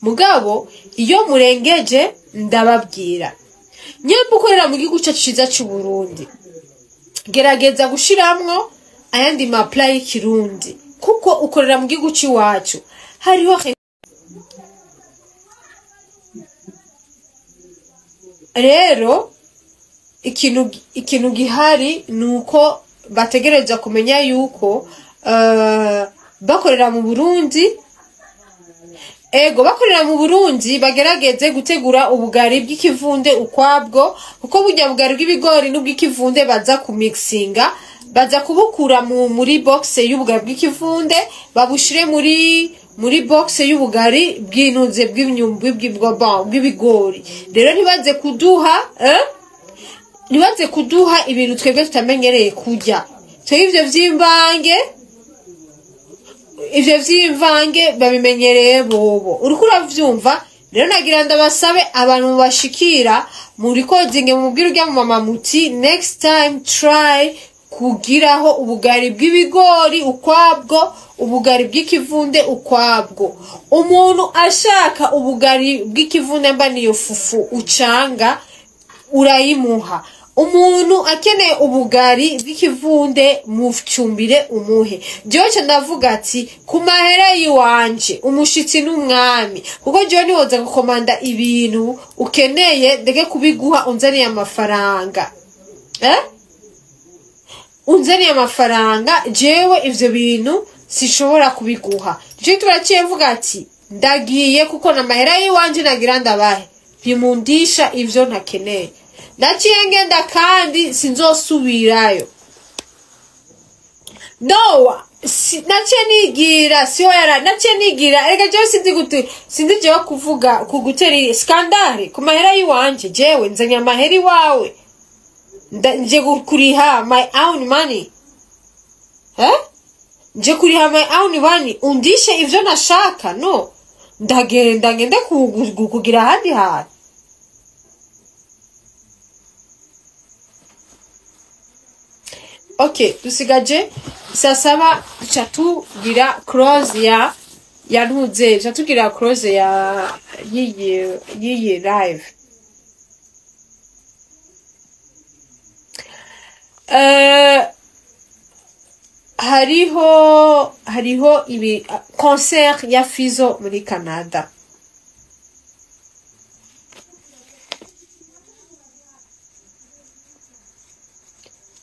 mugabo iyo murengeje ndababwira. Nyamba ukorera mu gihugu cyacu ciza c'u Burundi, gerageza gushiramwo ayandi ma plats y'ikirundi, kuko ukorera mu gihugu c'iwacu. Hariho rero ikintu gihari, ni uko bategereza kumenya yuko bakorera mu Burundi. Ego, bakorera mu Burundi, bagerageze gutegura ubugari bw'ikivunde ukwabwo, kuko burya bugari bw'ibigori n'ubw'ikivunde baza kumixinga, baza kubukura muri box y'ubugari bw'ikivunde, babushire muri box y'ubugari bw'intuze bw'imyumbi bw'ibigori. Rero ntibaze kuduha, eh? Ntibaze kuduha ibintu twebwe tutamenyereye kurya. Twebwe ivyo vy'imbange Ivyo vy'imvange babimenyereye bobo, uriko uravyumva. Rero nagira ndabasabe abantu bashikira mu recording, mubwire urya mu mama muti next time try kugiraho ubugari bw'ibigori ukwabwo, ubugari bw'ikivunde ukwabwo. Umuntu ashaka ubugari bw'ikivunde mba niyo fufu ucanga urayimuha. Umuntu akeneye ubugari bw'ikivunde mucumbire umuhe. Jewe ca ndavuga ati ku mahera yiwanje umushitsi n'umwami, kuko jewe niwoza gukomanda ibintu ukeneye ndeke kubiguha unzaniye amafaranga, Unzaniye amafaranga, jewe ivyo bintu sishobora kubiguha. Nico gituma naciye mvuga ati ndagiye, kuko n'amahera yiwanje nagira ndabahe, ntimundisha ivyo ntakeneye. Naciye ngenda kandi sinzosubirayo. No, si, naciye nigira siho yara, naciye nigira. Erega jewe sinzi gute, sinzi jewe kuvuga kugutera scandale ku mahera yiwanje. Jewe nzanye amahera iwawe, nje kuriha my own money, Nje kuriha my own money, undishe ivyo nashaka? No, ndagenda ngende kugira ahandi hantu. Okay, dusigaje saa 7, duca tugira close ya ntuze, duca tugira close ya yiyi live. Hariho ibi concert ya Fizzo muri Canada.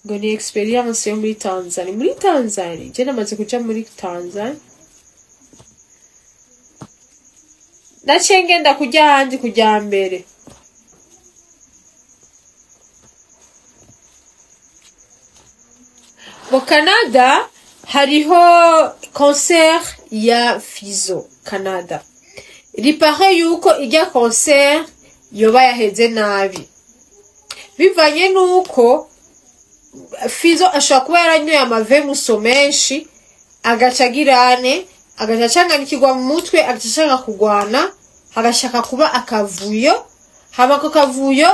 Ngo ni experience yo muri Tanzania. Muri Tanzania, je namaze kuja muri Tanzania. Naciye ngenda kurya ahandi kujya mbere. Mu Canada hariho concert ya Fizzo Canada. Ripare yuko ijya concert yoba yaheze nabi, bivanye nuko Fizzo ashobora kuba yaranyoye amavemuso menshi, agaca agirane, agaca acanganikirwa mu mutwe, agaca ashaka kugwana, agashaka kuba akavuyo. Hama ako kavuyo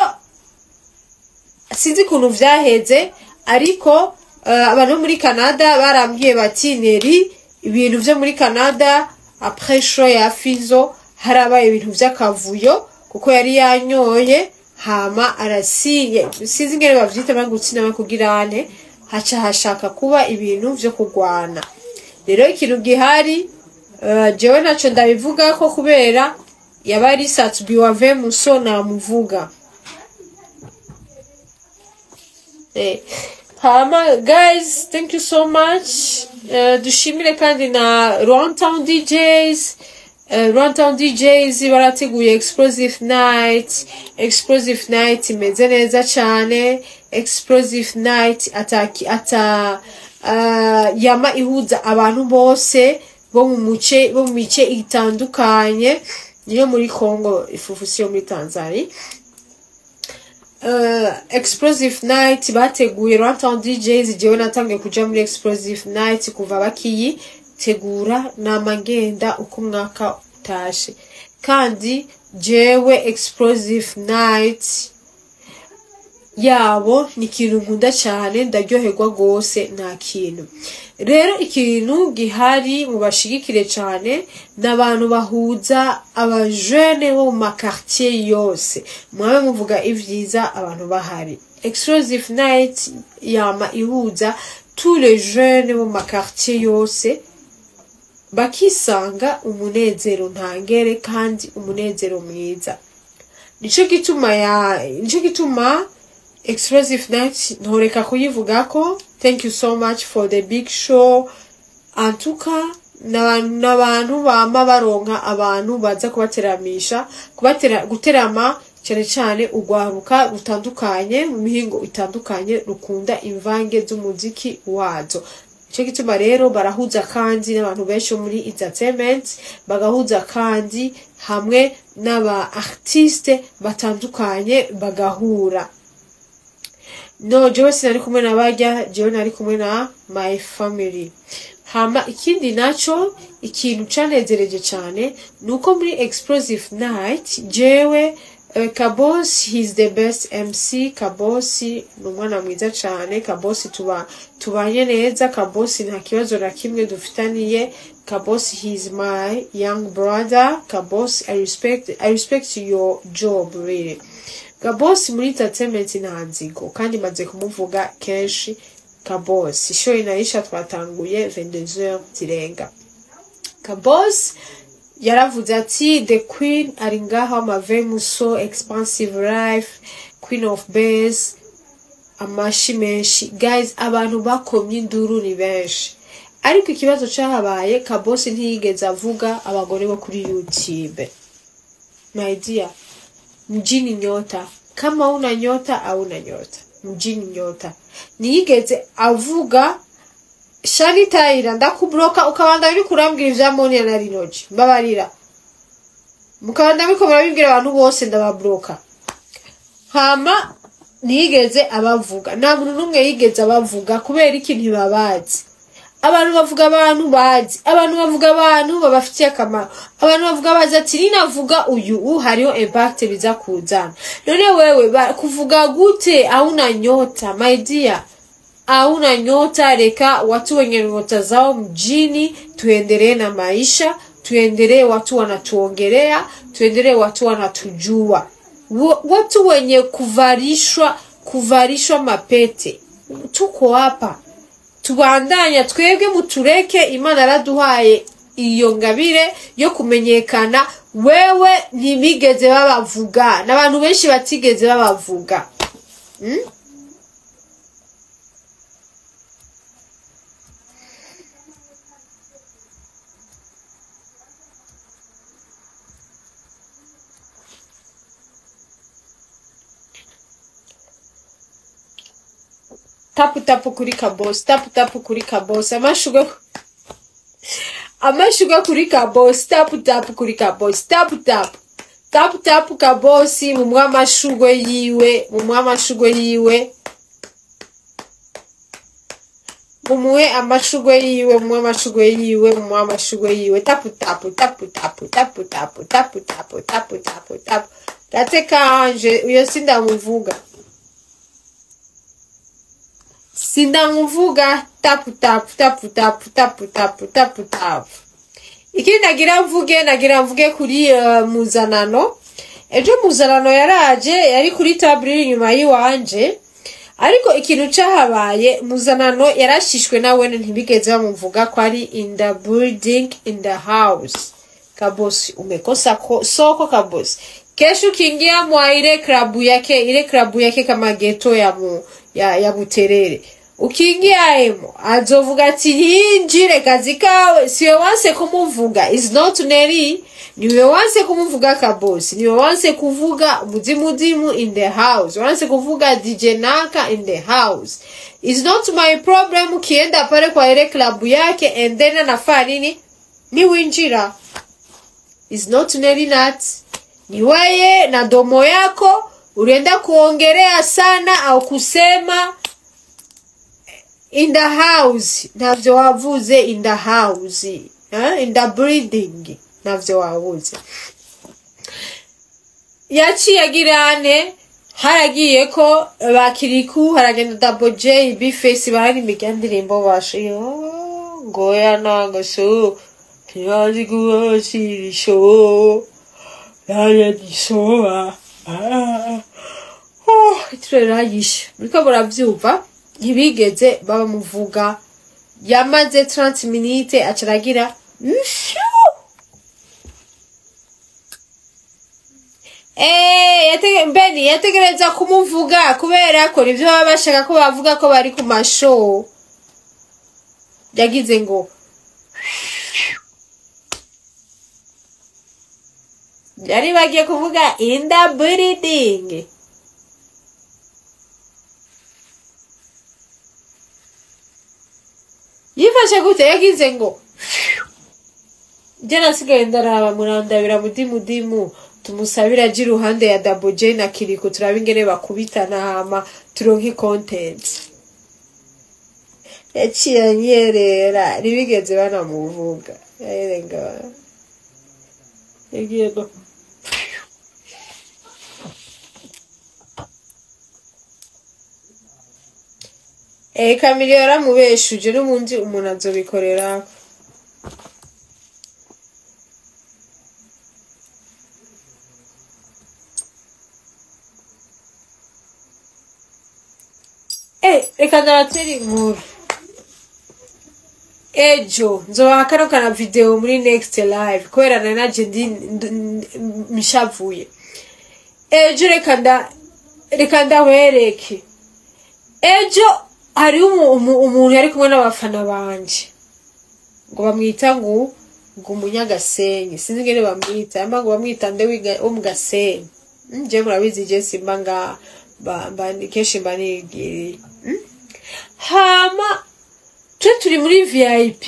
sinzi ukuntu vyaheze, ariko abantu bo muri Canada barambwiye bati Neri, ibintu vyo muri Canada après show ya Fizzo harabaye ibintu vy'akavuyo, kuko yari yanyoye hama arasiye, sinzi ingene bavyita, bangutse kugirane, haca hashaka kuba ibintu vyo kugwana. Rero ikintu gihari, jewe naco ndabivuga ko kubera yaba ari Sat-B wa Vemuso namuvuga. Hama guys, thank you so much. Dushimire kandi na Runtown DJs. Runtown DJs barateguye Explosive Night. Explosive Night imeze neza cyane. Explosive Night ataki ata yama ihuza abantu bose bo mu muce, bo mu mice itandukanye, niyo muri Congo, ifufu siyo muri Tanzania. Explosive Night bateguye Runtown DJs, jewe natangiye kuja muri Explosive Night kuva bakiyitegura, nama ngenda uko umwaka utashe. Kandi jewe Explosive Night yabo ni ikintu nkunda cyane, ndaryoherwa gose. Nta kintu rero, ikintu gihari mubashigikire cyane n'abantu bahuza abajene bo mu makartier yose, mwabe muvuga ivyiza abantu bahari. Explosive Night yama ihuza tous les jeunes bo mu makartier yose, bakisanga umunezero ntangere kandi umunezero mwiza. Nico gituma Explosive Night ntoreka kuyivugako. Thank you so much for the big show. En tout cas, n'abantu bama baronka abantu baza kubateramisha, kubatera guterama cyane cyane urwaruka rutandukanye mu mihingo itandukanye rukunda imvange z'umuziki wazo. Ico gituma rero barahuza kandi n'abantu benshi muri entertainment, bagahuza kandi hamwe n'aba artiste batandukanye bagahura. No, jewe sinari kumwe na barya, jewe nari kumwe na my family. Hama ikindi naco, ikintu canezereje cane nuko muri Explosive Night jewe Kabos, he's the best MC. Kabos ni umwana mwiza cane. Kabos tuba tubanye neza. Kabos nta kibazo na kimwe dufitaniye. Kabos, he's my young brother. Kabos, I respect your job, really. Kabos muri entertainment nta nzigo, kandi maze kumuvuga kenshi. Kabos, show inaisha, twatanguye 22h zirenga. Kabos yaravuze ati the queen ari ngaho, amavemuso expansive life, queen of base, amashi menshi. Guys, abantu bakomye induru ni benshi, ariko ikibazo cahabaye, Kabosi ntiyigeze avuga abagore bo kuri YouTube. My dear, mjini nyota, kama una nyota au nyota, mjini nyota. Ntiyigeze avuga. Shani Tayira, ndakubloka ukabanda uri kurambwira ivya Monia na Rinoji. Mbabarira, mukabanda muriko murabibwira abantu bose, ndababloka. Hama ntiyigeze abavuga, nta muntu n'umwe yigeze abavuga. Kubera iki? Ntibabazi. Abantu bavuga abantu bazi, abantu bavuga abantu babafitiye akamaro, abantu bavuga bazi ati ninavuga uyu u hariho impact biza kuzana. None wewe kuvuga gute? Hauna nyota, my dear, hauna nyota. Reka watu wenye nyota zao mjini, tuendelee na maisha, tuendelee watu wanatuongelea, tuendelee watu wanatujua. Watu wenye kuvalishwa mapete, tuko hapa, tubandanya twebwe, mutureke. Imana yaraduhaye iyo ngabire yo kumenyekana. Wewe ntibigeze babavuga, n'abantu benshi batigeze babavuga. Tapu tapu kuri Kabosi, tapu tapu kuri Kabosi, amashugwe, amashugwe kuri Kabosi, tapu tapu kuri Kabosi, tapu tapu tapu tapu. Kabosi mumuhe amashugwe yiwe, mumuhe amashugwe yiwe, mumuhe amashugwe yiwe, mumuhe amashugwe yiwe, mumuhe amashugwe yiwe. Tapu tapu tapu tapu tapu tapu tapu tapu tapu tapu tapu. Gate kanje uyo sindamuvuga, sindamuvuga. Tapu tapu tapu tapu tapu tapu tapu tapu. Ikindi nagira mvuge kuri Muzanano. Ejo Muzanano yaraje, yari kuri table iri inyuma y'iwanje, ariko ikintu cahabaye, Muzanano yarashishwe nawene, ntibigeze bamuvuga ko ari in the building, in the house. Kabosi, umekosa soko. Kabosi, kesho ukiingia mwa ile klabu yake, ile klabu yake kama ghetto ya Buterere, ukiingia emo azovuga ati yinjire kazi kawe. Siwe wanse kumuvuga, is not Neri, niwe wanse kumuvuga. Kabosi, niwe wanse kuvuga mudimudimu in the house, wanse kuvuga DJ Naka in the house. Is not my problem. Ukienda pale kwa ile klabu yake and then anafaa nini, ni winjira. Is not Neri Nat, ni weye na domo yako ulienda kuongelea sana au kusema in the house. Navyo wavuze in the house, eh? In the building, navyo wavuze. Yaciye agirane, haragiye ko bakiriku, haragenda Double J, Bface, bahari imigandirimbo bashiyo ngoya nagaso ntibazi guhashirisho yagisoba turerayishe. Muriko muravyumva, ntibigeze bamuvuga. Yamaze 30 minutes, acaragira Fyu! Mbeni yategereza kumuvuga kubera ko nivyo baba bashaka ko bavuga ko bari ku mashow. Yagize ngo yari bagiye kuvuga in the building. Yifashe gute? Yagize ngo je nasigaye ndaraba, murandabira mudimudimu, tumusabira aje iruhande ya Double J na Kiriko, turabe ingene bakubitana, hama turonke content. Yaciye anyerera, ntibigeze banamuvuga. Yarenga yagiye go. Kamili yaramubeshuje n'ubundi umuntu azobikorera. Reka ndabatera inkuru. Ejo nzobaha kano kana video muri next live kubera nari naje ndi mishavuye. Ejo reka ndawereke. Ejo hariho umuntu yari kumwe n'abafana banje ngo bamwita ngo umunyagasenyi, sinzi ingene bamwita, yamba ngo bamwita nde wo mu Gasenyi. Je murabizi je simba nga kenshi mba nigiriye. Hama twe turi muri VIP,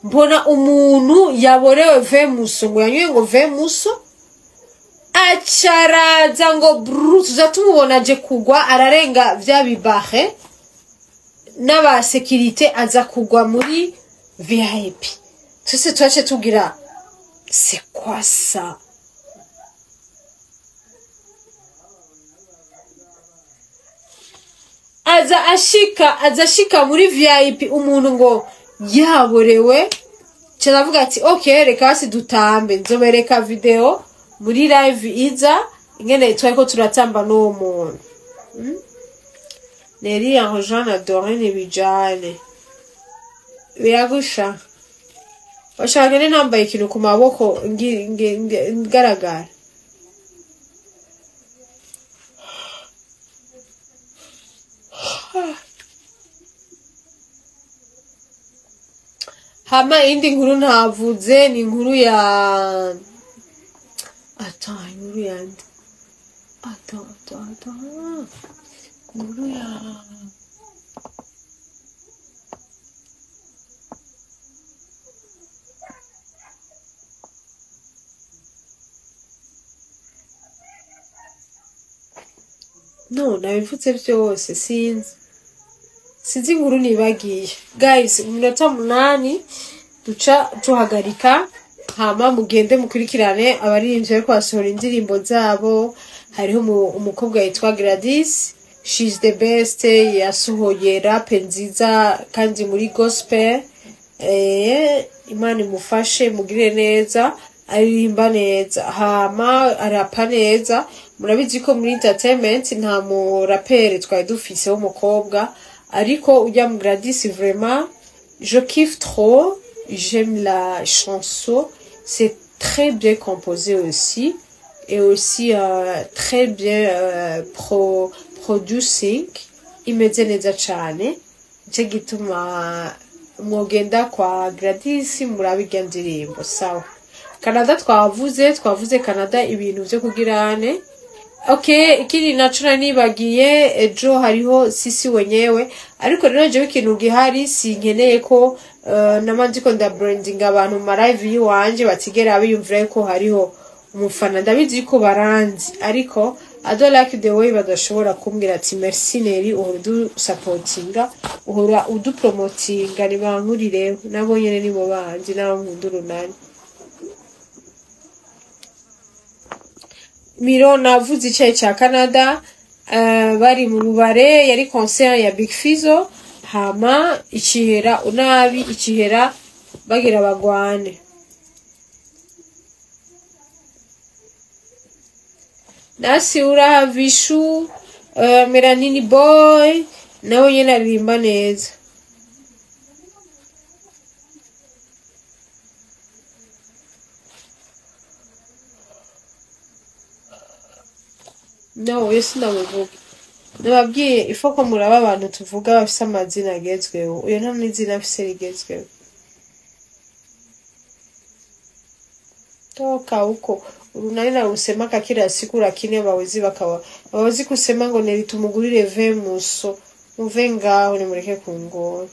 mbona umuntu yaborewe vemuso, ngo yanyoye ngo vemuso, acaraza ngo bru, tuza tumubona aje kugwa, ararenga vya bibahe n'abasekirite, aza kugwa muri VIP. Twese twace tugira c'est quoi ça? Aza ashika muri VIP umuntu ngo yaborewe, caravuga ati okay reka basi dutambe, nzobereka video muri live iza ingene twariko turatamba n'uwo muntu. Neri ya Dorine bijane biragusha, bashaka ngene nambaye ikintu ku maboko ngaragara. Hama indi nkuru ntavuze ni inkuru ya ata inkuru yandi ata ata ata inkuru ya no nabivutse byose sinzi inkuru nibagiye. Guys, umunota 8 duca tuhagarika, hama mugende mukurikirane abaririmbyi bariko basohora indirimbo zabo. Hariho umukobwa yitwa Gladys, she's the best, yasohoye rap nziza kandi muri gospel. Imana imufashe mugire neza, aririmba neza, hama arapa neza. Murabizi ko muri entertainment nta murapere twari dufise w'umukobwa, ariko ujya mu Gladys vraiment je kiffe trop, j'aime la chanson, c'est très bien composé aussi, et aussi très bien producing, imeze neza cane. Nico gituma mwogenda kwa Gladys murabiga ndirimbo. Sawa, Canada twavuze Canada ibintu vyo kugirane. Okay, ikindi naco nibagiye, ejo hariho sisi wenyewe, ariko rero jewe ikintu gihari sinkeneye ko namanje ko nda branding abantu mu live yiwanje batigera biyumvira ko hariho umufana. Ndabizi ko baranzi, ariko I don't like the way badashobora kumbwira ati merci Neri, uhora udusupportinga, uhora udupromotinga, nibankurireho nabo nyene nibo banje nabo nkunda urunani. Miro navuze icayi ca Canada, bari mu rubare, yari concert ya Big Fizzo, hama ikihera unabi ikihera bagira bagwane. Nasi ura Vishu, Melanini Boy nawe nyene aririmba neza. No, yo sinamuvuga. Nababwiye ifo ko muraba abantu tuvuga bafise amazina agezweho. Uyo nta n'izina afise rigezweho. Toka huko. Urunani na usema kila siku, lakini bawezi bakawa bawezi kusema ngo Neri tumugurire vemuso. Muve ngaho nimureke kungora.